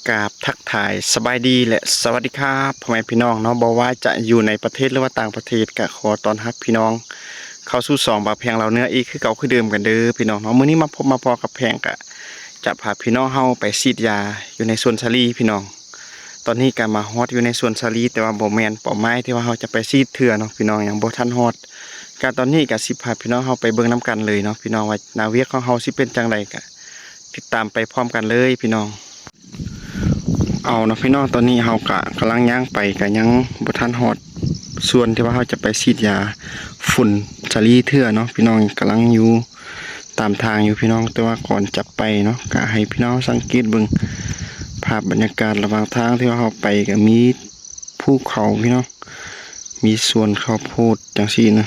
ກາບທັກທາຍສະບາຍດີ ແລະ ສະຫວັດດີຄັບ ພໍ່ແມ່ພີ່ນ້ອງເນາະ, ບໍ່ວ່າຈະຢູ່ໃນປະເທດ ຫຼືວ່າຕ່າງປະເທດ ກະຂໍຕ້ອນຮັບພີ່ນ້ອງເຂົ້າສູ່ຊ່ອງບ່າວແພງລາວເໜືອອີກຄືເກົ່າຄືເດີມກັນເດີພີ່ນ້ອງເນາະ. ມື້ນີ້ມາພົບມາພໍ້ກັບແພງ ກະຈະພາພີ່ນ້ອງເຮົາໄປສີດຢາຢູ່ໃນສວນສາລີພີ່ນ້ອງ. ຕອນນີ້ກະມາຮອດຢູ່ໃນສວນສາລີ ແຕ່ວ່າບໍ່ແມ່ນເປົ້າໝາຍທີ່ວ່າເຮົາຈະໄປສີດເທື່ອເນາະພີ່ນ້ອງ, ຍັງບໍ່ທັນຮອດ. ກະຕອນນີ້ກະຊິພາພີ່ນ້ອງເຮົາໄປເບິ່ງນຳກັນເລີຍເນາະພີ່ນ້ອງ ວ່າໜ້າວຽກຂອງເຮົາຊິເປັນຈັ່ງໃດ, ກະຕິດຕາມໄປພ້ອມກັນເລີຍພີ່ນ້ອງ. ເອົາເນາະພີ່ນ້ອງ, ຕອນນີ້ເຮົາກະກຳລັງຍ່າງໄປ ກະຍັງບໍ່ທັນຮອດສວນທີ່ວ່າເຮົາຈະໄປສີດຢາຝຸ່ນສາລີເທື່ອເນາະພີ່ນ້ອງ, ກຳລັງຢູ່ຕາມທາງຢູ່ພີ່ນ້ອງ. ແຕ່ວ່າກ່ອນຈະໄປເນາະ ກະໃຫ້ພີ່ນ້ອງສັງເກດເບິ່ງພາບບັນຍາກາດລະຫວ່າງທາງທີ່ວ່າເຮົາໄປ ກະມີພູເຂົາພີ່ນ້ອງ, ມີສວນເຂົ້າໂພດຈັ່ງຊີ້ນະ.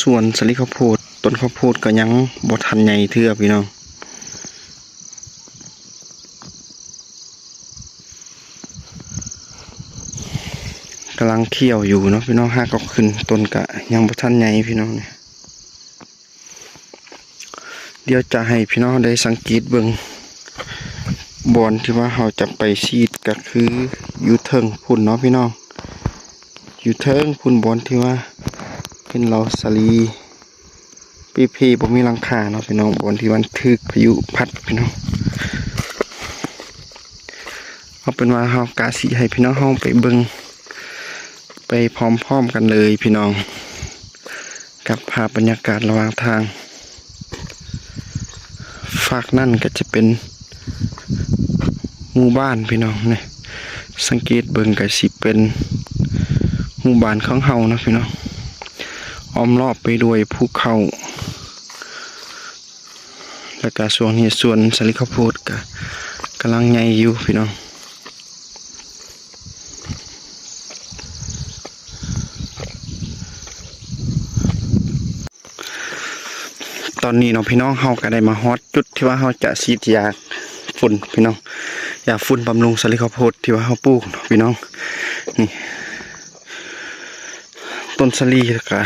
ສວນສາລີເຂົ້າໂພດ, ຕົ້ນເຂົ້າໂພດກໍຍັງບໍ່ທັນໃຫຍ່ເທື່ອພີ່ນ້ອງ, ກຳລັງຂຽວຢູ່ເນາະພີ່ນ້ອງ. ຫາກເອົາຂຶ້ນຕົ້ນກະຍັງບໍ່ທັນໃຫຍ່ພີ່ນ້ອງ. ດຽວຈະໃຫ້ພີ່ນ້ອງໄດ້ສັງເກດເບິ່ງບ່ອນທີ່ວ່າເຮົາຈະໄປສີດ ກະຄືຢູ່ເທິງພຸ້ນເນາະພີ່ນ້ອງ, ຢູ່ເທິງພຸ້ນ ບ່ອນທີ່ວ່າເຫັນລາວສາລີເປ່ເພ ບໍ່ມີຫຼັງຄາເນາະພີ່ນ້ອງ, ບ່ອນທີ່ມັນຖືກພາຍຸພັດພີ່ນ້ອງ. ເອົາເປັນວ່າເຮົາກະຊິໃຫ້ພີ່ນ້ອງເຮົາໄປເບິ່ງໄປພ້ອມໆກັນເລີຍພີ່ນ້ອງ ກັບພາບບັນຍາກາດລະຫວ່າງທາງ. ຟາກນັ້ນກະຈະເປັນໝູ່ບ້ານພີ່ນ້ອງ, ນີ້ ສັງເກດເບິ່ງກະຊິເປັນໝູ່ບ້ານຂອງເຮົາເນາະພີ່ນ້ອງ, ອ້ອມລອບໄປດ້ວຍພູເຂົາ. ແລ້ວກະຊ່ວງນີ້ສວນສາລີເຂົ້າໂພດກະກຳລັງໃຫຍ່ຢູ່ພີ່ນ້ອງ. ຕອນນີ້ເນາະພີ່ນ້ອງ, ເຮົາກະໄດ້ມາຮອດຈຸດທີ່ວ່າເຮົາຈະສີດຢາຝຸ່ນພີ່ນ້ອງ, ຢາຝຸ່ນບຳລຸງສາລີເຂົ້າໂພດທີ່ວ່າເຮົາປູກເນາະພີ່ນ້ອງ. ນີ້ ຕົ້ນສາລີ ແລ້ວກະ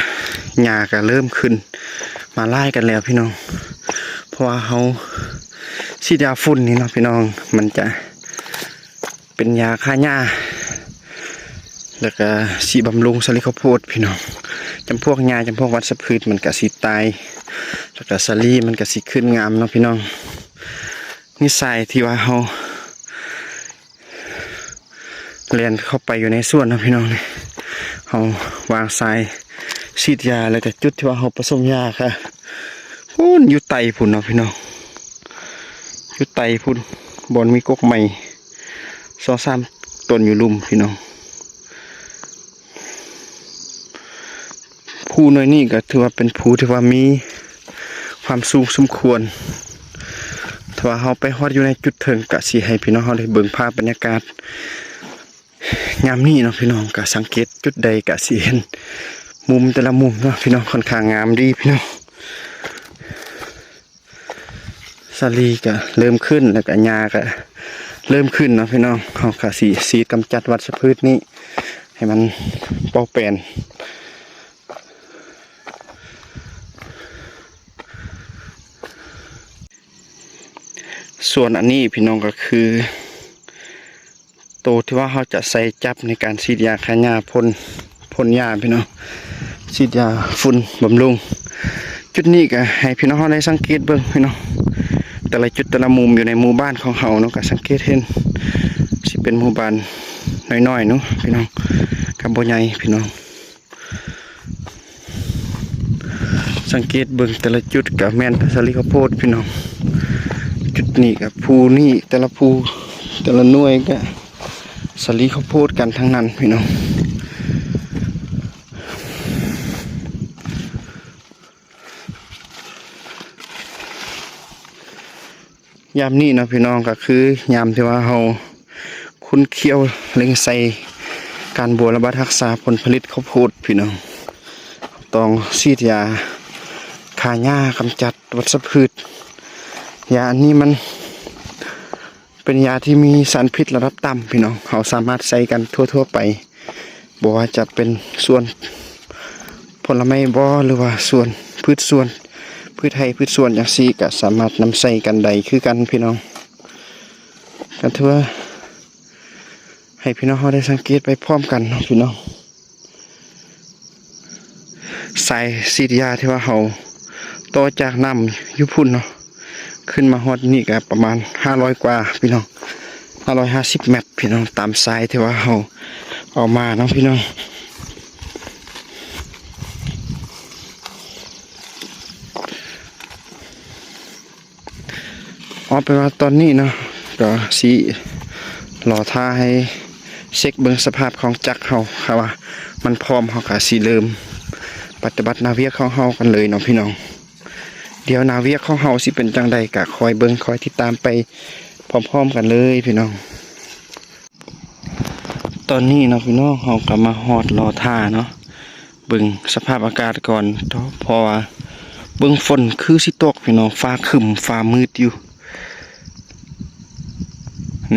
ຫຍ້າກະເລີ່ມຂຶ້ນມາຫຼາຍກັນແລ້ວພີ່ນ້ອງ, ເພາະວ່າເຮົາສີດຢາຝຸ່ນນີ້ເນາະພີ່ນ້ອງ, ມັນຈະເປັນຢາຂ້າຫຍ້າ ແລ້ວກະຊິບຳລຸງສາລີເຂົ້າໂພດພີ່ນ້ອງ. ຈຳພວກຫຍ້າ ຈຳພວກວັດຊະພືດມັນກະຊິຕາຍ, ແລ້ວກະສາລີມັນກະຊິຂຶ້ນງາມເນາະພີ່ນ້ອງ. ນີ້ສາຍທີ່ວ່າເຮົາ ແລ່ນເຂົ້າໄປຢູ່ໃນສວນເນາະພີ່ນ້ອງ, ນີ້ ເຮົາວາງສາຍສີດຢາ ແລ້ວກະຈຸດທີ່ວ່າເຮົາປະສົມຢາກະພຸ້ນ ຢູ່ໃຕ້ພຸ້ນເນາະພີ່ນ້ອງ, ຢູ່ໃຕ້ພຸ້ນ ບ່ອນມີກົກໄມ້ສອງສາມຕົ້ນຢູ່ລຸ່ມພີ່ນ້ອງ. ພູໜ່ວຍນີ້ກໍຖືວ່າເປັນພູທີ່ວ່າມີຄວາມສູງສົມຄວນ. ຖ້າວ່າເຮົາໄປຮອດຢູ່ໃນຈຸດເທິງ ກະຊິໃຫ້ພີ່ນ້ອງເຮົາໄດ້ເບິ່ງພາບບັນຍາກາດຍາມນີ້ເນາະພີ່ນ້ອງ. ກະສັງເກດຈຸດໃດກະຊິເຫັນມຸມແຕ່ລະມຸມເນາະພີ່ນ້ອງ, ຂ້ອນຂ້າງງາມດີພີ່ນ້ອງ. ສາລີກະເລີ່ມຂຶ້ນ ແລ້ວກະຫຍ້າກະເລີ່ມຂຶ້ນເນາະພີ່ນ້ອງ. ເຮົາກະຊິ ສີດກຳຈັດວັດຊະພືດນີ້ໃຫ້ມັນເປົ່າແປນ. ສ່ວນອັນນີ້ພີ່ນ້ອງ ກະຄື ໂຕທີ່ວ່າເຮົາຈະໃສ່ຈັບໃນການສີດຢາຂ້າຫຍ້າ ພົ່ນ ພົ່ນຫຍ້າພີ່ນ້ອງ, ສີດຢາຝຸ່ນບຳລຸງ. ຈຸດນີ້ກະໃຫ້ພີ່ນ້ອງເຮົາໄດ້ສັງເກດເບິ່ງພີ່ນ້ອງ, ແຕ່ລະຈຸດແຕ່ລະມຸມຢູ່ໃນໝູ່ບ້ານຂອງເຮົາເນາະ ກະສັງເກດເຫັນຊິເປັນໝູ່ບ້ານນ້ອຍໆເນາະພີ່ນ້ອງ, ກະບໍ່ໃຫຍ່ພີ່ນ້ອງ. ສັງເກດເບິ່ງແຕ່ລະຈຸດກະແມ່ນສາລີເຂົ້າໂພດພີ່ນ້ອງ. ຈຸດນີ້ກະພູນີ້ ແຕ່ລະພູ ແຕ່ລະໜ່ວຍກະສາລີເຂົ້າໂພດກັນທັງນັ້ນພີ່ນ້ອງ. ຍາມນີ້ເນາະພີ່ນ້ອງ ກະຄືຍາມທີ່ວ່າເຮົາຂຸ້ນຂ້ຽວເລັ່ງໃສ່ການບົວລະບັດຮັກສາຜົນຜະລິດເຂົ້າໂພດພີ່ນ້ອງ, ຕ້ອງສີດຢາຂ້າຫຍ້າກຳຈັດວັດຊະພືດ. ຢາອັນນີ້ມັນເປັນຢາທີ່ມີສານພິດລະດັບຕ່ຳພີ່ນ້ອງ, ເຮົາສາມາດໃຊ້ກັນທົ່ວໆໄປ ບໍ່ວ່າຈະເປັນສວນ ຜົນລະໄມ້ບໍ ຫຼືວ່າສວນ ພືດສວນ ພືດໄຮ່ພືດສວນຈັ່ງຊີ້ ກະສາມາດນຳໃຊ້ກັນໄດ້ຄືກັນພີ່ນ້ອງ. ກະຖືວ່າໃຫ້ພີ່ນ້ອງເຮົາໄດ້ສັງເກດໄປພ້ອມກັນເນາະພີ່ນ້ອງ. ສາຍສີດຢາທີ່ວ່າເຮົາຕໍ່ຈາກນ້ຳຢູ່ພຸ້ນເນາະ ຂຶ້ນມາຮອດນີ້ກະປະມານຫ້າຮ້ອຍກວ່າພີ່ນ້ອງ ຫ້າຮ້ອຍຫ້າສິບແມັດພີ່ນ້ອງ ຕາມສາຍທີ່ວ່າເຮົາເອົາມາເນາະພີ່ນ້ອງ. ເອົາເປັນວ່າຕອນນີ້ເນາະ ກໍຊິລໍຖ້າໃຫ້ເຊັກເບິ່ງສະພາບຂອງຈັກເຮົາ ຖ້າວ່າມັນພ້ອມ ເຮົາກໍຊິເລີ່ມປະຕິບັດໜ້າວຽກຂອງເຮົາກັນເລີຍເນາະພີ່ນ້ອງ. ດຽວໜ້າວຽກຂອງເຮົາຊິເປັນຈັ່ງໃດ ກໍຄອຍເບິ່ງຄອຍຕິດຕາມໄປພ້ອມໆກັນເລີຍພີ່ນ້ອງ. ຕອນນີ້ເນາະພີ່ນ້ອງ ເຮົາກໍມາຮອດລໍຖ້າເນາະ ເບິ່ງສະພາບອາກາດກ່ອນເນາະ ເພາະວ່າເບິ່ງຝົນຄືຊິຕົກພີ່ນ້ອງ ຟ້າຄຶ້ມຟ້າມືດຢູ່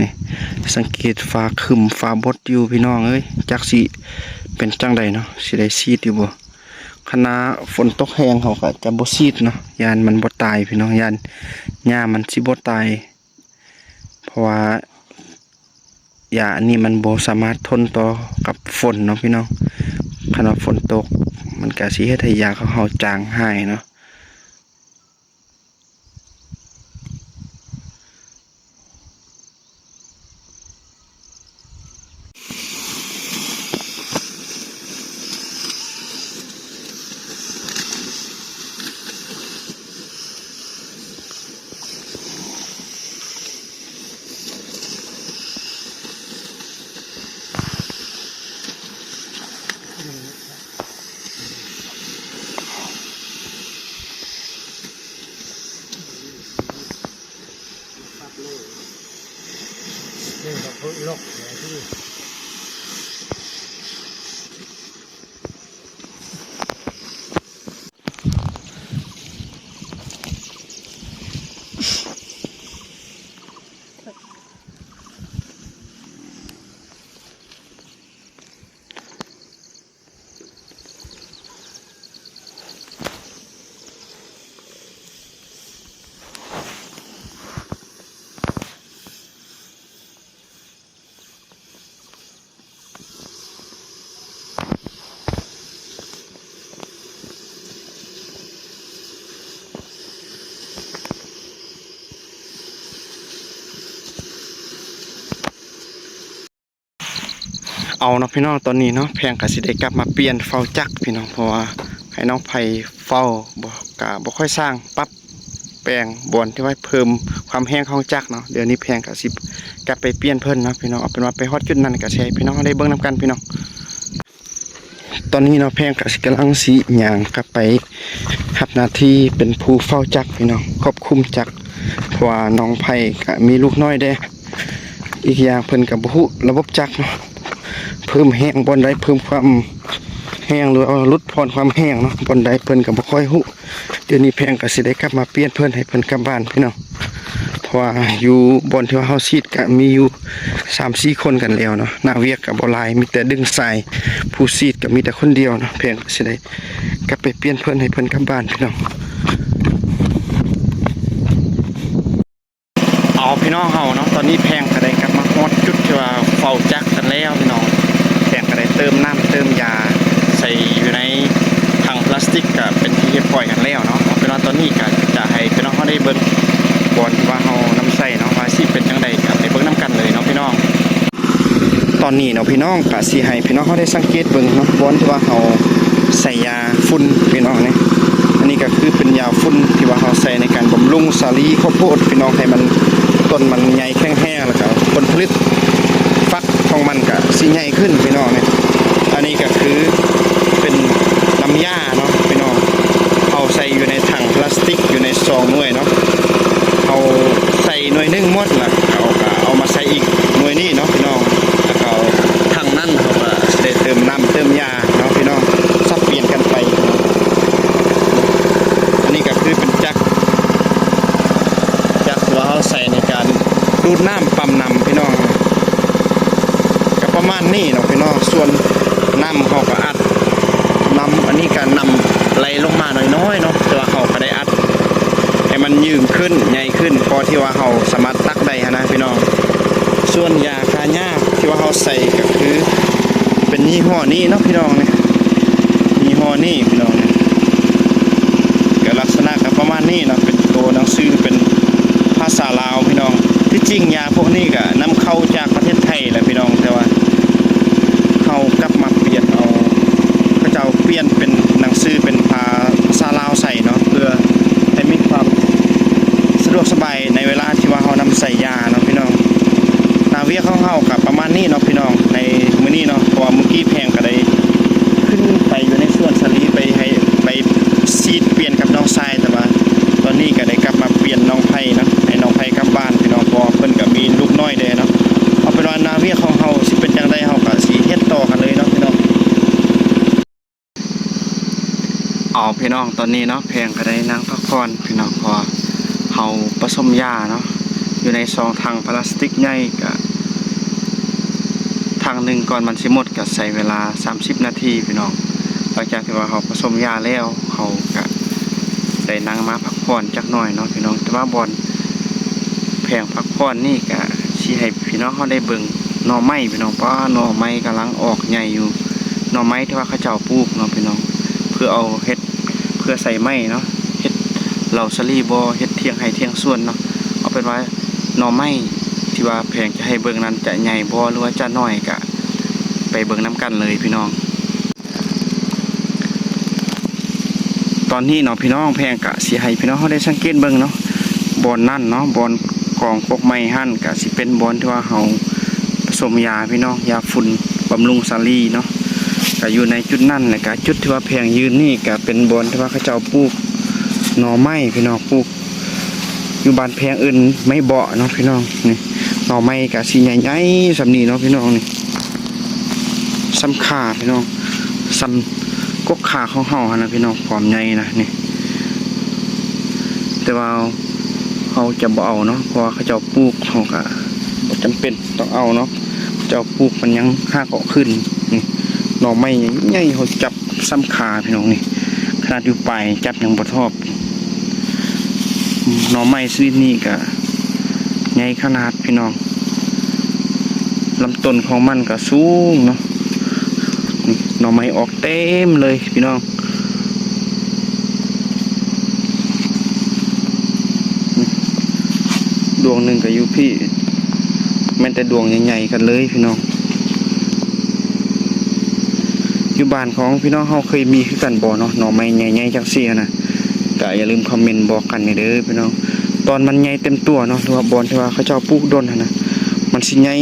ນີ້ ສັງເກດຟ້າຄຶ້ມຟ້າບົດຢູ່ພີ່ນ້ອງເອີຍ. ຈັກຊິເປັນຈັ່ງໃດເນາະ ຊິໄດ້ສີດຢູ່ບໍ່? ຄັນວ່າຝົນຕົກແຮງເຮົາກໍຈະບໍ່ສີດເນາະ ຢ້ານມັນບໍ່ຕາຍພີ່ນ້ອງ ຢ້ານຫຍ້າມັນຊິບໍ່ຕາຍ ເພາະວ່າຢາອັນນີ້ມັນບໍ່ສາມາດທົນຕໍ່ກັບຝົນເນາະພີ່ນ້ອງ. ຄັນວ່າຝົນຕົກມັນກະຊິເຮັດໃຫ້ຢາຂອງເຮົາຈາງຫາຍເນາະ. ເອົາເນາະພີ່ນ້ອງ ຕອນນີ້ເນາະ ແພງກະຊິໄດ້ກັບມາປ່ຽນເຝົ້າຈັກພີ່ນ້ອງ ເພາະວ່າໃຫ້ນ້ອງໄພເຝົ້າ ບໍ່ ກະບໍ່ຄ່ອຍຊ່າງປັບແປງບ່ອນທີ່ວ່າເພີ່ມຄວາມແຮງຂອງຈັກເນາະ. ດຽວນີ້ແພງກະຊິກັບໄປປ່ຽນເພິ່ນເນາະພີ່ນ້ອງ. ເອົາເປັນວ່າໄປຮອດຈຸດນັ້ນກະຊິໃຫ້ພີ່ນ້ອງເຮົາໄດ້ເບິ່ງນຳກັນພີ່ນ້ອງ. ຕອນນີ້ເນາະ ແພງກະຊິກຳລັງຊິຍ່າງກັບໄປຮັບໜ້າທີ່ເປັນຜູ້ເຝົ້າຈັກພີ່ນ້ອງ ຄວບຄຸມຈັກ ເພາະວ່ານ້ອງໄພກະມີລູກນ້ອຍເດ້. ອີກຢ່າງເພິ່ນກະບໍ່ຮູ້ລະບົບຈັກເນາະ ເພີ່ມແຮງບ່ອນໃດ ເພີ່ມຄວາມແຮງ ຫຼືວ່າຫຼຸດຜ່ອນຄວາມແຮງເນາະ ບ່ອນໃດເພິ່ນກະບໍ່ຄ່ອຍຮູ້. ດຽວນີ້ແພງກະຊິໄດ້ກັບມາປ່ຽນເພິ່ນ ໃຫ້ເພິ່ນກັບບ້ານພີ່ນ້ອງ ເພາະວ່າຢູ່ບ່ອນທີ່ວ່າເຮົາສີດກະມີຢູ່ສາມສີ່ຄົນກັນແລ້ວເນາະ ໜ້າວຽກກະບໍ່ຫຼາຍ ມີແຕ່ດຶງສາຍ ຜູ້ສີດກະມີແຕ່ຄົນດຽວເນາະ. ແພງກະຊິໄດ້ກັບໄປປ່ຽນເພິ່ນ ໃຫ້ເພິ່ນກັບບ້ານພີ່ນ້ອງ. ເອົາພີ່ນ້ອງເຮົາເນາະ ຕອນນີ້ແພງກະໄດ້ກັບມາຮອດຈຸດທີ່ວ່າເຝົ້າຈັກກັນແລ້ວພີ່ນ້ອງ. ແພງກະໄດ້ເຕີມນ້ຳເຕີມຢາໃສ່ຢູ່ໃນຖັງພລາສຕິກກະເປັນທີ່ຮຽບຮ້ອຍກັນແລ້ວເນາະ. ເອົາເປັນວ່າຕອນນີ້ກະຈະໃຫ້ພີ່ນ້ອງເຮົາໄດ້ເບິ່ງບ່ອນທີ່ວ່າເຮົານຳໃສ່ເນາະ ວ່າຊິເປັນຈັ່ງໃດ ກະໄປເບິ່ງນຳກັນເລີຍເນາະພີ່ນ້ອງ. ຕອນນີ້ເນາະພີ່ນ້ອງ ກະຊິໃຫ້ພີ່ນ້ອງເຮົາໄດ້ສັງເກດເບິ່ງເນາະ ບ່ອນທີ່ວ່າເຮົາໃສ່ຢາຝຸ່ນພີ່ນ້ອງນີ້. ອັນນີ້ກະຄືເປັນຢາຝຸ່ນທີ່ວ່າເຮົາໃສ່ໃນການບຳລຸງສາລີເຂົ້າໂພດພີ່ນ້ອງ ໃຫ້ມັນ ຕົ້ນມັນໃຫຍ່ແຂງແຮງ ແລ້ວກະຜົນຜະລິດຝັກຂອງມັນກະຊິໃຫຍ່ຂຶ້ນພີ່ນ້ອງນີ້. ອັນນີ້ກະຄືເປັນນ້ຳຢາເນາະພີ່ນ້ອງ ເຮົາໃສ່ຢູ່ໃນຖັງພລາສຕິກຢູ່ໃນສອງໜ່ວຍເນາະ ເຮົາໃສ່ໜ່ວຍໜຶ່ງໝົດ ແລ້ວເຮົາກະເອົາມາໃສ່ອີກໜ່ວຍນີ້ເນາະພີ່ນ້ອງ ແລ້ວກະຖັງນັ້ນເຮົາກະຊິໄດ້ເຕີມນ້ຳເຕີມຢາເນາະພີ່ນ້ອງ ສັບປ່ຽນກັນໄປ. ອັນນີ້ກະຄືເປັນຈັກ ຈັກທີ່ວ່າເຮົາໃສ່ໃນການດູດນ້ຳ ປ້ຳນ້ຳພີ່ນ້ອງ ກະປະມານນີ້ເນາະພີ່ນ້ອງ. ສ່ວນນ້ຳເຮົາກະອັດ ນ້ຳອັນນີ້ກ ນ້ຳໄຫຼລົງມານ້ອຍໆເນາະ, ແຕ່ວ່າເຮົາກໍໄດ້ອັດໃຫ້ມັນຍືນຂຶ້ນ ໃຫຍ່ຂຶ້ນ ພໍທີ່ວ່າເຮົາສາມາດຕັກໄດ້ຫັ້ນນະພີ່ນ້ອງ. ສ່ວນຢາຂ້າຫຍ້າທີ່ວ່າເຮົາໃສ່ກໍຄືເປັນຍີ່ຫໍ້ນີ້ເນາະພີ່ນ້ອງ, ນີ້ ຍີ່ຫໍ້ນີ້ພີ່ນ້ອງ, ກໍລັກສະນະກໍປະມານນີ້ເນາະ, ເປັນໂຕໜັງສືເປັນພາສາລາວພີ່ນ້ອງ. ທີ່ຈິງຢາພວກນີ້ກໍນຳເຂົ້າຈາກປະເທດໄທແຫຼະພີ່ນ້ອງ, ແຕ່ວ່າເຮົາກັບມາປ່ຽນເອົາ ເຂົາເຈົ້າປ່ຽນເປັນໜັງສືເປັນພາສາລາວໃສ່ເນາະ, ເພື່ອໃຫ້ມີຄວາມສະດວກສະບາຍໃນເວລາທີ່ວ່າເຮົານຳໃສ່ຢາເນາະພີ່ນ້ອງ. ໜ້າວຽກຂອງເຮົາກໍປະມານນີ້ເນາະພີ່ນ້ອງ ໃນມື້ນີ້ເນາະ, ເພາະວ່າມື້ກີ້ແພງກໍໄດ້ຂຶ້ນໄປຢູ່ໃນສວນສາລີ ໄປໃຫ້ ໄປສີດປ່ຽນກັບນ້ອງຊາຍ, ແຕ່ວ່າຕອນນີ້ກໍໄດ້ກັບມາປ່ຽນນ້ອງໄພເນາະ, ໃຫ້ນ້ອງໄພກັບບ້ານພີ່ນ້ອງ, ເພາະວ່າເພິ່ນກໍມີລູກນ້ອຍແດ່ເນາະ. ເອົາເປັນວ່າໜ້າວຽກຂອງເຮົາຊິເປັນຈັ່ງໃດ ເຮົາກໍຊິເຮັດຕໍ່ກັນເລີຍເນາະພີ່ນ້ອງ. ເອົາພີ່ນ້ອງ ຕອນນີ້ເນາະ ແພງກໍໄດ້ນັ່ງພັກຜ່ອນພີ່ນ້ອງ, ເພາະວ່າເຮົາປະສົມຢາເນາະ ຢູ່ໃນສອງຖັງພລາສຕິກໃຫຍ່ ກະຖັງໜຶ່ງ ກ່ອນມັນຊິໝົດກະໃຊ້ເວລາສາມສິບນາທີພີ່ນ້ອງ. ຫຼັງຈາກທີ່ວ່າເຮົາປະສົມຢາແລ້ວ ເຮົາກະໄດ້ນັ່ງມາພັກຜ່ອນຈັກໜ້ອຍເນາະພີ່ນ້ອງ. ແຕ່ວ່າບ່ອນແພງພັກຜ່ອນນີ້ກະຊິໃຫ້ພີ່ນ້ອງເຮົາໄດ້ເບິ່ງໜໍ່ໄມ້ພີ່ນ້ອງ, ປ້າ ໜໍ່ໄມ້ກຳລັງອອກໃຫຍ່ຢູ່, ໜໍ່ໄມ້ທີ່ວ່າເຂົາເຈົ້າປູກເນາະພີ່ນ້ອງ ເພື່ອເອົາເຮັດ ເພື່ອໃສ່ໄມ້ເນາະ, ເຮັດເລົາສາລີບໍ ເຮັດຖຽງໄຮ່ຖຽງສວນເນາະ. ເອົາເປັນວ່າໜໍ່ໄມ້ທີ່ວ່າແພງຈະໃຫ້ເບິ່ງນັ້ນຈະໃຫຍ່ບໍ ຫຼືວ່າຈະໜ້ອຍ ກະໄປເບິ່ງນຳກັນເລີຍພີ່ນ້ອງ. ຕອນນີ້ເນາະພີ່ນ້ອງ ແພງກະຊິໃຫ້ພີ່ນ້ອງເຮົາໄດ້ສັງເກດເບິ່ງເນາະ, ບ່ອນນັ້ນເນາະ ບ່ອນກອງກົກໄມ້ຫັ້ນ ກະຊິເປັນບ່ອນທີ່ວ່າເຮົາປະສົມຢາພີ່ນ້ອງ, ຢາຝຸ່ນບຳລຸງສາລີເນາະ, ກະຢູ່ໃນຈຸດນັ້ນ. ແລ້ວກະຈຸດທີ່ວ່າແພງຢືນນີ້ ກະເປັນບ່ອນທີ່ວ່າເຂົາເຈົ້າປູກໜໍ່ໄມ້ພີ່ນ້ອງ, ປູກ ຢູ່ບ້ານແພງເອີ້ນໄມ້ເບາະເນາະພີ່ນ້ອງ. ນີ້ໜໍ່ໄມ້ກະຊິໃຫຍ່ໆສ່ຳນີ້ເນາະພີ່ນ້ອງ, ນີ້ສ່ຳຂາພີ່ນ້ອງ, ສ່ຳກົກຂາຂອງເຮົາຫັ້ນນະພີ່ນ້ອງ, ຄວາມໃຫຍ່ນະນີ້. ແຕ່ວ່າເຮົາຈະບໍ່ເອົາເນາະ ເພາະວ່າເຂົາເຈົ້າປູກ, ເຮົາກະບໍ່ຈຳເປັນຕ້ອງເອົາເນາະ, ເຂົາເຈົ້າປູກມັນຍັງຮາກອອກຂຶ້ນ. ນີ້ໜໍ່ໄມ້ໃຫຍ່ໆ ເຮົາຈັບສ່ຳຂາພີ່ນ້ອງ, ນີ້ຂະໜາດຢູ່ປາຍຈັບຍັງບໍ່ທອບ. ໜໍ່ໄມ້ຊະນິດນີ້ກະໃຫຍ່ຂະໜາດພີ່ນ້ອງ, ລຳຕົ້ນຂອງມັນກະສູງເນາະ. ນີ້ໜໍ່ໄມ້ອອກເຕັມເລີຍພີ່ນ້ອງ, ດວງໜຶ່ງກະຢູ່ພີ້, ແມ່ນແຕ່ດວງໃຫຍ່ໆກັນເລີຍພີ່ນ້ອງ. ຢູ່ບ້ານຂອງພີ່ນ້ອງເຮົາເຄີຍມີຄືກັນບໍ່ເນາະ ໜໍ່ໄມ້ໃຫຍ່ໆຈັ່ງຊີ້ຫັ້ນນະ? ກະຢ່າລືມຄອມເມັນບອກກັນແດ່ເດີພີ່ນ້ອງ. ຕອນມັນໃຫຍ່ເຕັມຕົວເນາະ ຫຼືວ່າບ່ອນທີ່ວ່າເຂົາເຈົ້າປູກດົນຫັ້ນນະ ມັນຊິໃຫຍ່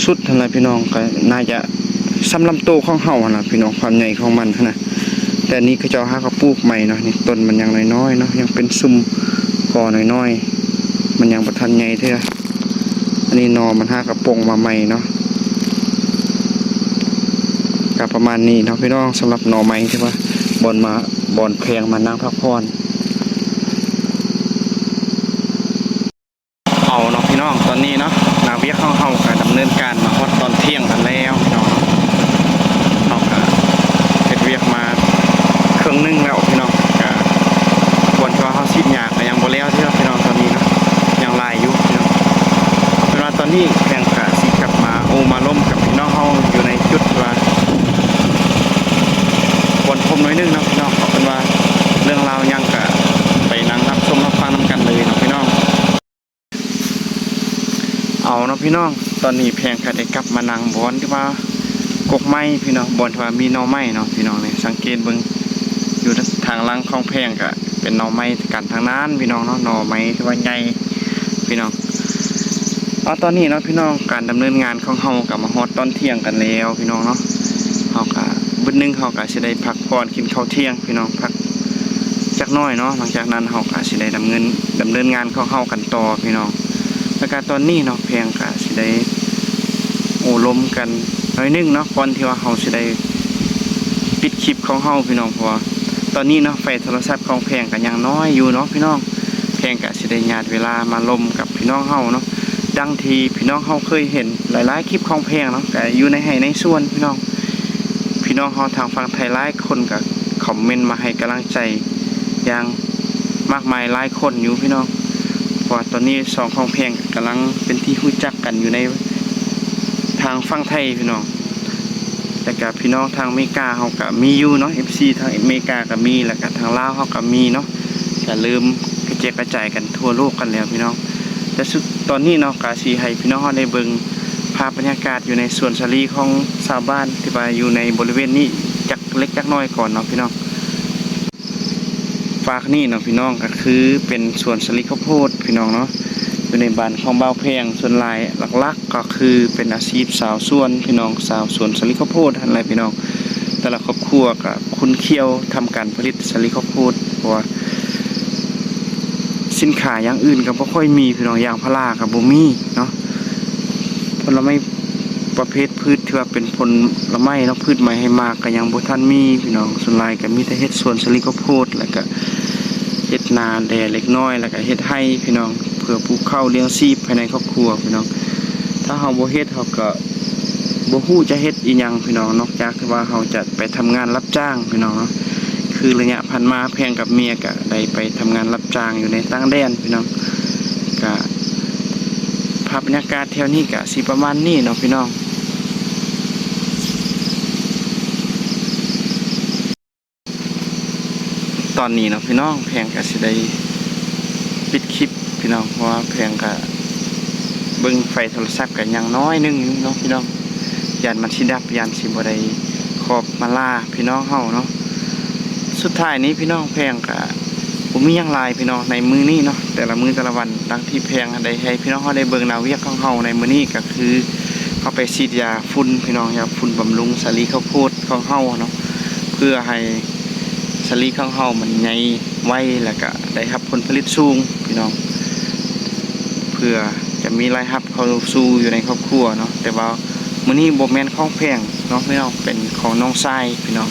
ສຸດຫັ້ນລະພີ່ນ້ອງ, ກະໜ້າຈະສ່ຳລຳໂຕຂອງເຮົາຫັ້ນລະພີ່ນ້ອງ ຄວາມໃຫຍ່ຂອງມັນຫັ້ນນະ. ແຕ່ນີ້ເຂົາເຈົ້າຫາກໍປູກໃໝ່ເນາະ, ນີ້ຕົ້ນມັນຍັງນ້ອຍໆເນາະ ຍັງເປັນຊຸມກໍນ້ອຍໆ ມັນຍັງບໍ່ທັນໃຫຍ່ເທື່ອ. ອັນນີ້ໜໍ່ມັນຫາກະປົ່ງມາໃໝ່ເນາະ. ກະປະມານນີ້ເນາະພີ່ນ້ອງ ສຳລັບໜໍ່ໄມ້ທີ່ວ່າບ່ອນມາ ບ່ອນແພງມານັ່ງພັກຜ່ອນ. ເອົາເນາະພີ່ນ້ອງ ຕອນນີ້ເນາະ ໜ້າວຽກຂອງເຮົາກະດຳເນີນການມາຮອດຕອນທ່ຽງກັນແລ້ວເນາະ. ເຮົາກະເຮັດວຽກມາເຄິ່ງໜຶ່ງແລ້ວພີ່ນ້ອງ, ກະບ່ອນທີ່ວ່າເຮົາສີດຫຍ້າ ກະຍັງບໍ່ແລ້ວເທື່ອພີ່ນ້ອງ ຕອນນີ້ເນາະ ຍັງຫຼາຍຢູ່ພີ່ນ້ອງ. ເປັນວ່າຕອນນີ້ແພງກະຊິກັບມາໂອ້ມາລົມກັບພີ່ນ້ອງເຮົາຢູ່ໃນຈຸດທີ່ວ່າບ່ອນພົມໜ້ອຍໜຶ່ງເນາະພີ່ນ້ອງ. ເອົາເປັນວ່າເລື່ອງລາວຫຍັງກະໄປນັ່ງຮັບຊົມຮັບຟັງນຳກັນເລີຍເນາະພີ່ນ້ອງ. ເອົາເນາະພີ່ນ້ອງ ຕອນນີ້ແພງກະໄດ້ກັບມານັ່ງບ່ອນທີ່ວ່າກົກໄມ້ພີ່ນ້ອງ, ບ່ອນທີ່ວ່າມີໜໍ່ໄມ້ເນາະພີ່ນ້ອງ. ນີ້ສັງເກດເບິ່ງ ຢູ່ທາງຫຼັງຂອງແພງກະ ເປັນໜໍ່ໄມ້ກັນທັງນັ້ນພີ່ນ້ອງເນາະ, ໜໍ່ໄມ້ທີ່ວ່າໃຫຍ່ພີ່ນ້ອງ. ເອົາ ຕອນນີ້ເນາະພີ່ນ້ອງ ການດຳເນີນງານຂອງເຮົາກະມາຮອດຕອນທ່ຽງກັນແລ້ວພີ່ນ້ອງເນາະ. ເຮົາກະບຶດໜຶ່ງ ເຮົາກະຊິໄດ້ພັກຜ່ອນກິນເຂົ້າທ່ຽງພີ່ນ້ອງ, ພັກຈັກໜ້ອຍເນາະ. ຫຼັງຈາກນັ້ນເຮົາກະຊິໄດ້ດຳເນີນ ດຳເນີນງານຂອງເຮົາກັນຕໍ່ພີ່ນ້ອງ. ແລ້ວກະຕອນນີ້ເນາະ ແພງກະຊິໄດ້ໂອ້ລົມກັນໜ້ອຍໜຶ່ງເນາະ ກ່ອນທີ່ວ່າເຮົາຊິໄດ້ປິດຄລິບຂອງເຮົາພີ່ນ້ອງ. ເພາະວ່າຕອນນີ້ເນາະ ໄຟໂທລະສັບຂອງແພງກະຍັງນ້ອຍຢູ່ເນາະພີ່ນ້ອງ. ແພງກະຊິໄດ້ຍາດເວລາມາລົມກັບພີ່ນ້ອງເຮົາເນາະ, ດັ່ງທີ່ພີ່ນ້ອງເຮົາເຄີຍເຫັນຫຼາຍໆຄລິບຂອງແພງເນາະ ກະຢູ່ໃນໄຮ່ໃນສວນພີ່ນ້ອງ. ພີ່ນ້ອງເຮົາທາງຝັ່ງໄທຫຼາຍຄົນກະ ຄອມເມັນມາໃຫ້ກຳລັງໃຈຢ່າງມາກມາຍຫຼາຍຄົນຢູ່ພີ່ນ້ອງ. ເພາະວ່າຕອນນີ້ຊ່ອງຂອງແພງກຳລັງເປັນທີ່ຮູ້ຈັກກັນຢູ່ໃນທາງຝັ່ງໄທພີ່ນ້ອງ. ແລ້ວກະພີ່ນ້ອງທາງເມກາເຮົາກະມີຢູ່ເນາະ, ເອັຟຊີທາງເມກາກະມີ ແລ້ວກະທາງລາວເຮົາກະມີເນາະ. ກະເລີ່ມກະແຈກກະຈາຍກັນທົ່ວໂລກກັນແລ້ວພີ່ນ້ອງ. ແຕ່ສຸດຕອນນີ້ເນາະ ກະຊິໃຫ້ພີ່ນ້ອງເຮົາໄດ້ເບິ່ງພາບບັນຍາກາດຢູ່ໃນສວນສາລີຂອງຊາວບ້ານທີ່ວ່າຢູ່ໃນບໍລິເວນນີ້ຈັກເລັກຈັກນ້ອຍກ່ອນເນາະພີ່ນ້ອງ. ຟາກນີ້ເນາະພີ່ນ້ອງ ກະຄືເປັນສວນສາລີເຂົ້າໂພດພີ່ນ້ອງເນາະ, ຢູ່ໃນບ້ານຂອງບ່າວແພງ. ສ່ວນຫຼາຍຫຼັກໆ ກໍຄືເປັນອາຊີບຊາວສວນພີ່ນ້ອງ, ຊາວສວນສາລີເຂົ້າໂພດຫັ້ນແຫຼະພີ່ນ້ອງ. ແຕ່ລະຄອບຄົວກະຂຸ້ນຂ້ຽວທຳການຜະລິດສາລີເຂົ້າໂພດ ເພາະວ່າສິນຄ້າຢ່າງອື່ນກະບໍ່ຄ່ອຍມີພີ່ນ້ອງ, ຢາງພາລາກະບໍ່ມີເນາະ. ຜົນລະໄມ້ປະເພດພືດທີ່ວ່າເປັນຜົນລະໄມ້ເນາະ, ພືດໄມ້ໃຫ້ໝາກກະຍັງບໍ່ທັນມີພີ່ນ້ອງ. ສ່ວນຫຼາຍກະມີແຕ່ເຮັດສວນສາລີເຂົ້າໂພດ ແລ້ວກະເຮັດນາແດ່ເລັກນ້ອຍ ແລ້ວກະເຮັດໄຮ່ພີ່ນ້ອງ ເພື່ອປູກເຂົ້າລ້ຽງຊີບພາຍໃນຄອບຄົວພີ່ນ້ອງ. ຖ້າເຮົາບໍ່ເຮັດ ເຮົາກະ ບໍ່ຮູ້ຈະເຮັດອີ່ຫຍັງພີ່ນ້ອງ, ນອກຈາກທີ່ວ່າເຮົາຈະໄປທຳງານຮັບຈ້າງພີ່ນ້ອງເນາະ. ຄືໄລຍະຜ່ານມາແພງກັບເມຍກະໄດ້ໄປທຳງານຮັບຈ້າງຢູ່ໃນຕ່າງແດນພີ່ນ້ອງ. ກະພາບບັນຍາກາດແຖວນີ້ກະຊິປະມານນີ້ເນາະພີ່ນ້ອງ. ຕອນນີ້ເນາະພີ່ນ້ອງ ແພງກະຊິໄດ້ປິດຄລິບພີ່ນ້ອງ, ເພາະວ່າແພງກະເບິ່ງໄຟໂທລະສັບກະຍັງນ້ອຍໜຶ່ງຢູ່ເນາະພີ່ນ້ອງ, ຢ້ານມັນຊິດັບ ຢ້ານຊິບໍ່ໄດ້ຂອບມາລາພີ່ນ້ອງເຮົາເນາະ. ສຸດທ້າຍນີ້ພີ່ນ້ອງ ແພງກະບໍ່ມີຫຍັງຫຼາຍພີ່ນ້ອງ ໃນມື້ນີ້ເນາະ. ແຕ່ລະມື້ແຕ່ລະວັນ ດັ່ງທີ່ແພງໄດ້ໃຫ້ພີ່ນ້ອງເຮົາໄດ້ເບິ່ງໜ້າວຽກຂອງເຮົາໃນມື້ນີ້ ກະຄືເຮົາໄປສີດຢາຝຸ່ນພີ່ນ້ອງ, ຢາຝຸ່ນບຳລຸງສາລີເຂົ້າໂພດຂອງເຮົາເນາະ. ເພື່ອໃຫ້ສາລີຂອງເຮົາມັນໃຫຍ່ໄວ ແລ້ວກະໄດ້ຮັບຜົນຜະລິດສູງພີ່ນ້ອງ, ເພື່ອຈະມີລາຍຮັບເຂົ້າສູ່ຢູ່ໃນຄອບຄົວເນາະ. ແຕ່ວ່າມື້ນີ້ບໍ່ແມ່ນຂອງແພງເນາະພີ່ນ້ອງ, ເປັນຂອງນ້ອງຊາຍພີ່ນ້ອງ,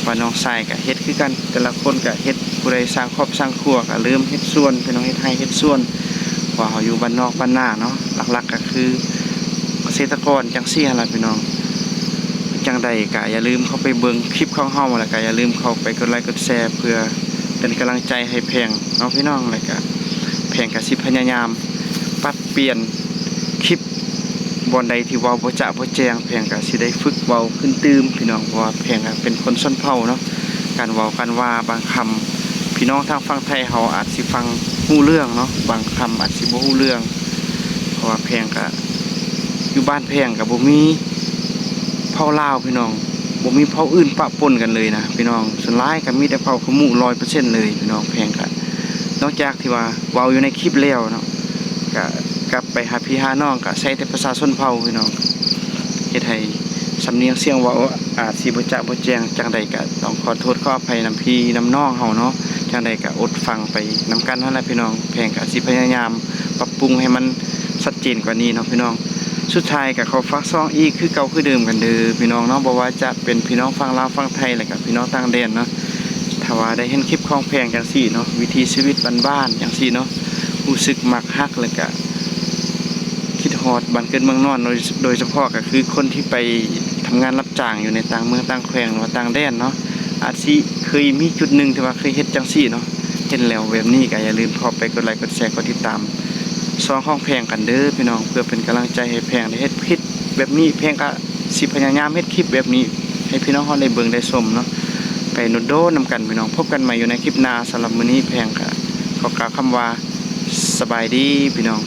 ວ່ານ້ອງຊາຍກະເຮັດຄືກັນ. ແຕ່ລະຄົນກະເຮັດ, ຜູ້ໃດສ້າງຄອບສ້າງຄົວກະເລີ່ມເຮັດສວນພີ່ນ້ອງ, ເຮັດໄຮ່ເຮັດສວນ. ເພາະວ່າເຮົາຢູ່ບ້ານນອກບ້ານນາເນາະ, ຫຼັກໆ ກະຄື ກະເສດຕະກອນຈັ່ງຊີ້ຫັ້ນລະພີ່ນ້ອງ. ຈັ່ງໃດກະຢ່າລືມເຂົ້າໄປເບິ່ງຄລິບຂອງເຮົາ ແລ້ວກະຢ່າລືມເຂົ້າໄປກົດໄລກົດແຊ ເພື່ອເປັນກຳລັງໃຈໃຫ້ແພງເນາະພີ່ນ້ອງ. ແລ້ວກະແພງກະຊິພະຍາຍາມປັບປ່ຽນຄລິບ ບ່ອນໃດທີ່ເວົ້າບໍ່ຈະບໍ່ແຈ້ງ ແພງກະຊິໄດ້ຝຶກເວົ້າຂຶ້ນຕື່ມພີ່ນ້ອງ, ເພາະວ່າແພງກະເປັນຄົນຊົນເຜົ່າເນາະ. ການເວົ້າການວ່າບາງຄຳ ພີ່ນ້ອງທາງຝັ່ງໄທເຮົາອາດຊິຟັງຮູ້ເລື່ອງເນາະ, ບາງຄຳອາດຊິບໍ່ຮູ້ເລື່ອງ. ເພາະວ່າແພງກະ ຢູ່ບ້ານແພງກະບໍ່ມີເຜົ່າລາວພີ່ນ້ອງ, ບໍ່ມີເຜົ່າອື່ນປະປົນກັນເລີຍນະພີ່ນ້ອງ. ສ່ວນຫຼາຍກະມີແຕ່ເຜົ່າຂະໝູ້ຮ້ອຍເປີເຊັນເລີຍພີ່ນ້ອງ. ແພງກະນອກຈາກທີ່ວ່າເວົ້າຢູ່ໃນຄລິບແລ້ວເນາະ, ກະກັບໄປຫາພີ່ຫານ້ອງ ກະໃຊ້ແຕ່ພາສາຊົນເຜົ່າພີ່ນ້ອງ, ເຮັດໃຫ້ສຳນຽງສຽງເວົ້າອາດຊິບໍ່ຈະບໍ່ແຈ້ງ. ຈັ່ງໃດກະຕ້ອງຂໍໂທດຂໍອະໄພນຳພີ່ນຳນ້ອງເຮົາເນາະ, ຈັ່ງໃດກະອົດຟັງໄປນຳກັນຫັ້ນລະພີ່ນ້ອງ. ແພງກະຊິພະຍາຍາມປັບປຸງໃຫ້ມັນຊັດເຈນກວ່ານີ້ເນາະພີ່ນ້ອງ. ສຸດທ້າຍກະຂໍຝາກຊ່ອງອີກຄືເກົ່າຄືເດີມກັນເດີພີ່ນ້ອງເນາະ, ບໍ່ວ່າຈະເປັນພີ່ນ້ອງຝັ່ງລາວຝັ່ງໄທ ແລ້ວກະພີ່ນ້ອງຕ່າງແດນເນາະ. ຖ້າວ່າໄດ້ເຫັນຄລິບຂອງແພງຈັ່ງຊີ້ເນາະ, ວິຖີຊີວິດບ້ານໆຈັ່ງຊີ້ເນາະ, ຮູ້ສຶກມັກຮັກ ແລ້ວກະຄິດຮອດບ້ານເກີດເມືອງນອນ, ໂດຍ ໂດຍສະເພາະກະຄືຄົນທີ່ໄປທຳງານຮັບຈ້າງຢູ່ໃນຕ່າງເມືອງຕ່າງແຂວງ ຫຼືວ່າຕ່າງແດນເນາະ, ອາດຊິເຄີຍມີຈຸດໜຶ່ງທີ່ວ່າເຄີຍເຮັດຈັ່ງຊີ້ເນາະ. ເຫັນແລ້ວແບບນີ້ກະຢ່າລືມເຂົ້າໄປກົດໄລກົດແຊ ກົດຕິດຕາມຊ່ອງຂອງແພງກັນເດີພີ່ນ້ອງ, ເພື່ອເປັນກຳລັງໃຈໃຫ້ແພງໄດ້ເຮັດຄລິບແບບນີ້. ແພງກະ ຊິພະຍາຍາມເຮັດຄລິບແບບນີ້ໃຫ້ພີ່ນ້ອງເຮົາໄດ້ເບິ່ງໄດ້ຊົມເນາະ ໄປດົນໆນຳກັນພີ່ນ້ອງ. ພົບກັນໃໝ່ຢູ່ໃນຄລິບໜ້າ. ສຳລັບມື້ນີ້ແພງກະຂໍກ່າວຄຳວ່າ ສະບາຍດີພີ່ນ້ອງ.